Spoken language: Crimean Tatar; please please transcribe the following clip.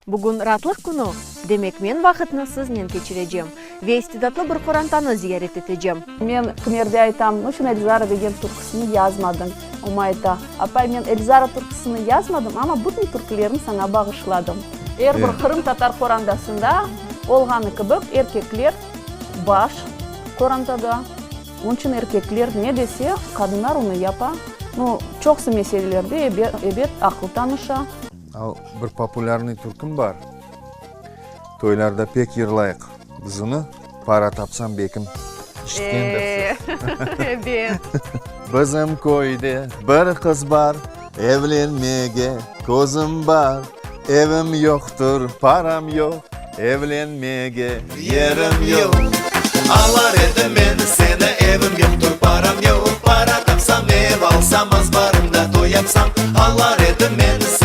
Bugün raatlıq künü, demek men vaqıtnı siznen keçirecem ve istidatlı bir qorantanı ziyaret etecem. Men kimerde aytam, Niçün Elzara degen türküsini yazmadıñ? Oma ayta, Apay, men Elzara türküsini yazmadım, amma bütün türkülerni saña bağışladım. Er bir qırımtatar qorandasında olğanı kibi, erkekler baş qorantada. Onıñ içün erkekler ne dese, qadınlar onı yapa. Nu, çoqusı meselelerde, ebet, aqıl tanışa. Al, bir populârnıy türküm bar, toylarda pek yırlayıq biz onı, Para tapsam bekim, işitkendirsiz. Ebet. Bizim köyde bir qız bar, evlenmege közüm bar, evim yoqtır, param yoq, evlenmege yerim yoq. Alar edim men seni, evim yoqtır, param yoq, para tapsam, ev alsam, azbarımda toy yapsam, alar edim men.